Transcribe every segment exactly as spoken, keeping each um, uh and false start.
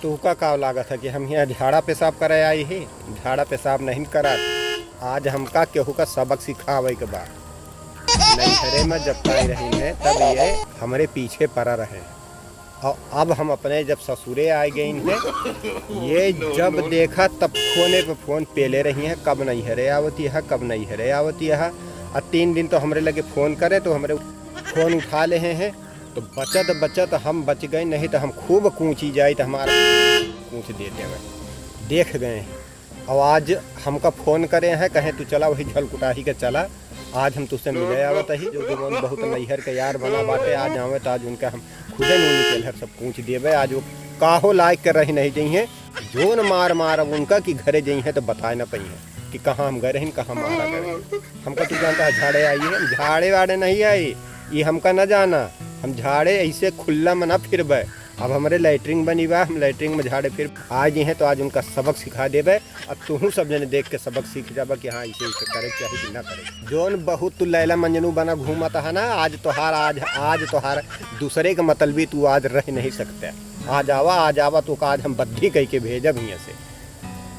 तुहका का लागत है कि हम यहाँ झाड़ा पेशाब करे आई ही? झाड़ा पेशाब नहीं करत। आज हमका केहू का सबक सिखावे के बा। नैहरे में जब ताई रही है, तब ये हमरे पीछे पड़ा रहे। और अब हम अपने जब ससुरे आ गई हैं, ये जब देखा तब फोने पे फोन पेले रही हैं, "कब नैहरे आवती है, कब नैहरे आवती है।" और तीन दिन तो हमरे लगे फोन करे तो हमरे फोन उठा ले हैं, तो बचत बचत हम बच गए, नहीं तो हम खूब कूची जाए तो हमारा कूच देते हुए देख गए हैं। और आज हमका फोन करे हैं, कहे, "तू चला वही झलकुटाही के चला, आज हम तुझसे मिले आवत ही।" जो जवन बहुत नैहर के यार बना बाटे, आज आवे तो आज उनका हम खुदे नूनी तेलहर सब पूछ देबे। आज वो काहो लायक के रही नहीं जइहें, जोन मार मार अब उनका कि घरे जइहें तो बताए ना पइहें कि कहाँ हम गए रहिन, कहाँ मारा गए रहिन। हमका तू जानता है झाड़े आई है, हम झाड़े वाड़े नहीं आई, ये हमका ना जाना, हम झाड़े ऐसे खुल्ला में ना फिरबे। अब हमरे लैट्रिन बनी बा, हम लैट्रिन में झाड़े फिर आ गए हैं, तो आज उनका सबक सिखा देबे। अब तुहू सब जने देख के सबक सीख जाबा कि हाँ, इसे, इसे करे के चाही कि ना करे। जोन बहुत तू लैला मजनू बना घूमत है ना, आज तोहार, आज, आज तोहार दूसरे के मतलबी तू आज रह नहीं सकते। आज आवा, आज आवा, तो आज हम बद्धी कह के भेजब हियाँ से।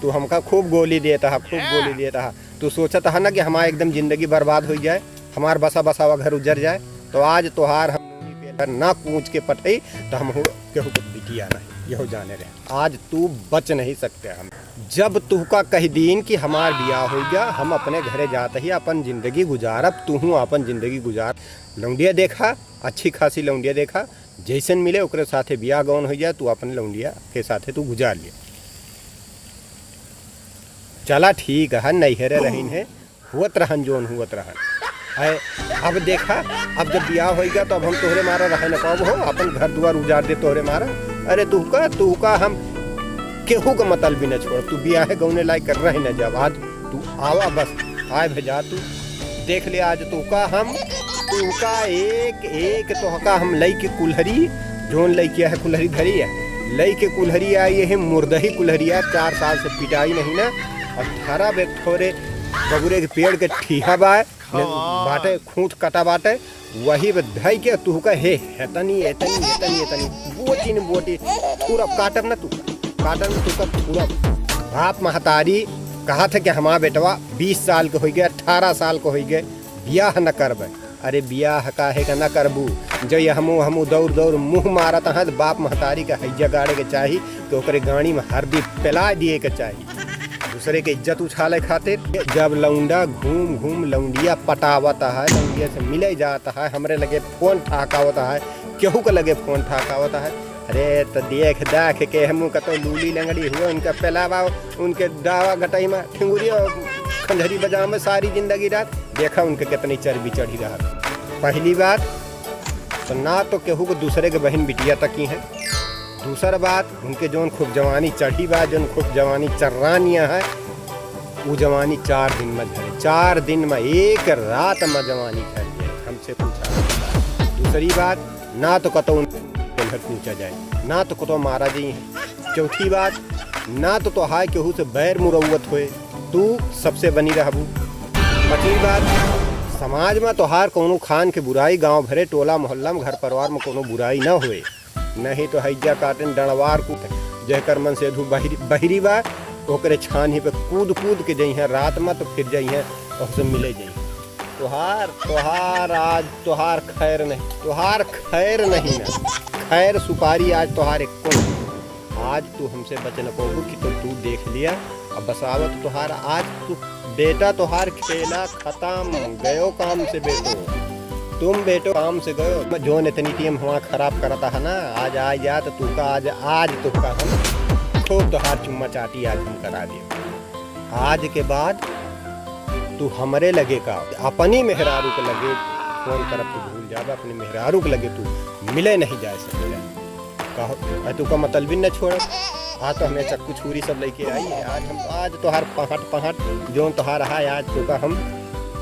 तू हमका खूब गोली देता है, खूब गोली देता है। तू सोचत है ना कि हमार एकदम जिंदगी बर्बाद हो जाए, हमार बसा बसावा घर उजर जाए, तो आज तोहार हम नूनी पेलहर ना कूच के पठई, तो हम हो, केहू के बिटिया नहीं, यहो जाने रहे। आज तू बच नहीं सकते हम। जब तुहका कह दीन कि हमार बियाह हो गया, हम अपने घरे जात ही अपन जिंदगी गुजारब, तुहू अपन जिंदगी गुजार। लौंडिया देखा, अच्छी खासी लौंडिया देखा, जैसन मिले ओकरे साथे बियाह गौन हो जाए, तू अपन लौंडिया के साथे तू गुजार लिया। चला ठीक है, नैहरे रहीन है, हुअत रहन जोन हुअत रहन। है, अब देखा, अब जब बियाह होइगा तो अब हम तोहरे मारा रहे न पाब हो, अपन घर दुआर उजाड़ दे तोहरे मारा। अरे तुहका, तुहका हम केहू का मतलबी न छोड़, तू बियाह गौने लायक रह न जाब। आज तू आवा बस, आए भेजा तू, देख ले आज तुहका हम, तुहका एक एक तोहका हम लइके कुल्हरी, जोन लइके है कुल्हरी धरी है, लइके कुल्हरी आई है मुर्दही कुल्हरी है, चार साल से पिटाई नहीं ना, और धरा बे ठोरे बबुरे के पेड़ के ठीहा बा, ने बाटे, खूंट कटा बाटे, वही बे धई के तुहका हे, हेतनी, हेतनी, हेतनी, हेतनी, बोटी न बोटी, पूरा काटब ना तू, काटब ना तू का पूरा। बाप महतारी कहा था कि हमार बेटवा बीस साल के होई गए, अठारह साल के होई गए, बियाह न करबे। अरे बियाह काहे का न करबू? जय हमू, हमू दौड़ दौड़ मुंह मारत हैं, तो बाप महतारी का हैया गाड़े के चाही, तो ओकरे गाड़ी में हरदी पेला दिए के चाही। दूसरे के इज्जत उछाले खातिर जब लौंडा घूम घूम लौंडिया पटावत है, लौंडिया से मिले जात है, हमरे लगे फोन ठहकावत है, केहू के लगे फोन ठहकावत है। अरे त देख दाख के हमू कतो लूली लंगड़ी हुए, उनका पेलावा, उनके दावा गटई में ठिंगुरी और खंजरी बजावे में सारी जिंदगी रात। देखा उनके कितनी चर्बी चढ़ी रहा। पहली बात तो ना तो केहू को दूसरे के बहन बिटिया तकी है। दूसर बात, उनके जौन खूब जवानी चढ़ी बा, जौन खूब जवानी चर्रानिया है, उ जवानी चार दिन में झरे, चार दिन में, एक रात में जवानी झर जाए, हमसे पूछा। दूसरी बात, ना तो कतो उन पेलहर पूछा जाए, ना तो कतो मारा जाई है। चौथी बात, ना तो तोहार केहू से बैर मुरौवत होए, तू सबसे बनी रहबू। पांचवी बात, समाज में तोहार कौनो खान के बुराई, गांव भरे, टोला मोहल्ला में, घर परिवार में कौनो बुराई ना होए। नहीं तो हैजा काटन डंडवार कूट, जेकर मन से धू बहिरी, बहिरी बा, ओकरे छानी पे कूद कूद के जइहें रात में, तो फिर जइहें, ओहसे मिले जइहें। तोहार, तोहार आज, तोहार खैर नहीं, तोहार खैर नहीं ना, खैर सुपारी आज तोहार एको नहीं। आज तू हमसे बच न पउबू कि तो तू देख लिया। अब बसावत तोहार आज तू बेटा तोहार खेला खतम, गयो काम से बेटो। तुम बेटो काम से गयो। मैं जोन इतनी टीम हमार खराब करता है ना, आज आ जा तो तू का आज, आज तू का हम खूब तोहार चुम्मा चाटी आज हम करा दिए। आज के बाद तू हमरे लगे का, अपनी मेहरारू के लगे फोन करब तू भूल जाबे, अपनी मेहरारू के लगे तू मिले नहीं जा सकेला। कहो, मैं तू का मतलबी न छोड़ब। आज तो हमें चक्कू छुरी सब लेके आई है। आज हम, आज तोहार पहाट, पहाट जोन तोहार रहा है, आज तो का हम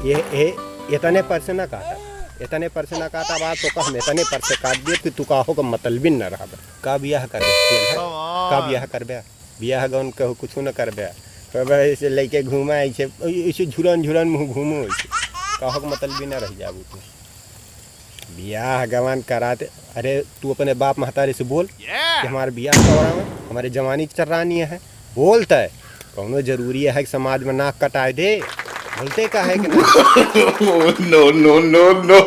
ये, ये इतने पर से ना काटब, इतने पर से ना काटब। आज तो का हम इतने पर से काट दिए कि तू काहो का मतलबी न रहब। का बियाह करबे? का बियाह करबे? बियाह गौन कहू कुछ न करबे। अब ऐसे लेके घूमा, ऐसे, ऐसे झुरन झुरन मुँह घूमो, ऐसे काहो का मतलबी न रह जाबू तू। बियाह गवान कराते, अरे तू अपने बाप महतारी से बोल कि हमार बियाह करावे, हमारे जवानी चर्रानी है, बोलता है, कौनो जरूरी है कि समाज में नाक कटाए दे? बोलते का है कि ना? No, no, no, no.